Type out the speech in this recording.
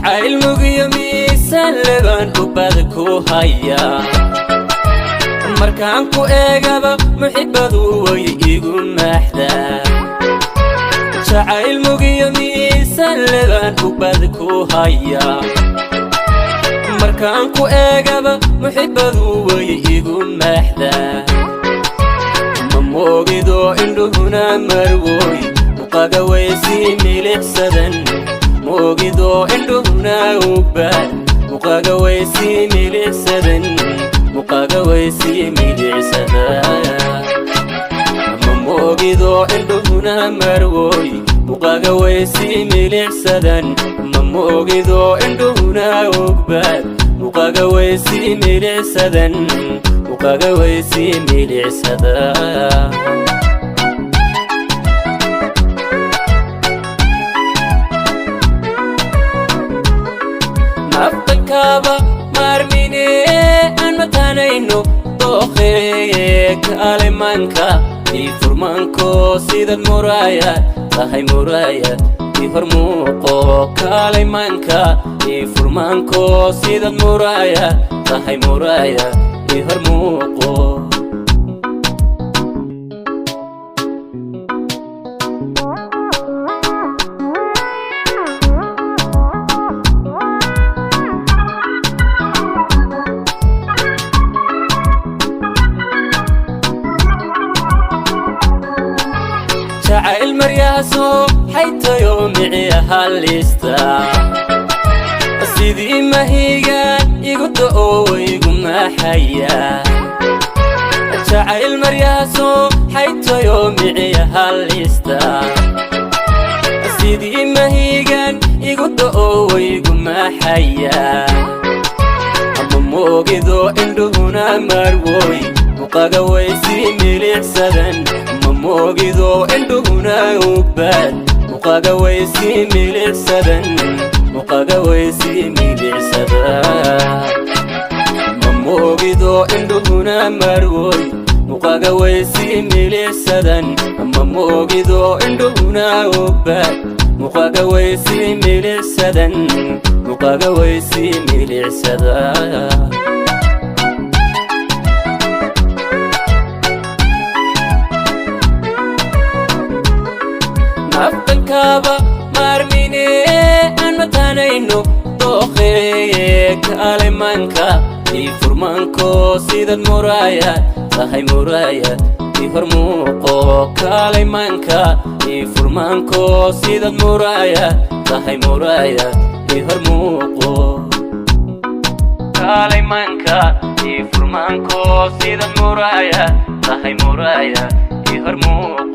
Jacayl mugiyo miisaan lebaan ubbad ku hayaa. Markaan ku eegaba muxibbadu way igu maaxdaa. Jacayl mugiyo miisaan lebaan ubbad ku hayaa. Markaan ku eegaba muxibbadu way igu maaxdaa. Ma moogidoo indhuhuna marwoy muqaga waysii milicsadan. Moogidoo indhuhuna ugbaad muqaga waysii milicsadan, muqaga waysii milicsada. Ma moogidoo indhuhuna marwoy muqaga waysii milicsadan. Ma moogidoo indhuhuna ugbaad muqaga waysii milicsadan, muqaga waysii milicsada. Naftankaaba maarmine aan matanayno dookhee, kaalimanka ii furmanko sidad muraaya tahay, muraaya ii hor muuqo. Kaalimanka ii furmanko sidad muraaya tahay, muraaya ii hor muuqo. Jacayl maryahaasoo xaytayo miciyaha liista, sidii mahigaan igu da'o waygu maxaya. Jacayl maryahaasoo xaytayo miciyaha liista, sidii mahigaan igu da'o waygu maxaya. Ma moogidoo indhuhuna marwoy muqaga waysii milicsadan. Ma moogidoo indhuhuna ugbaad muqaga waysii milicsadan, muqaga waysii milicsada. Ma moogidoo indhuhuna marwoy muqaga waysii milicsadan. Ma moogidoo indhuhuna ugbaad muqaga waysii milicsadan, muqaga waysii milicsada. Naftankaaba maarmine aan matanayno dookhee, kaalimanka ii furmanko sidad muraaya tahay, muraaya ii hor muuqo. Kaalimanka ii furmanko sidad muraaya tahay, muraaya ii hor muuqo. Kaalimanka ii furmanko sidad muraaya tahay, muraaya ii hor muuqo.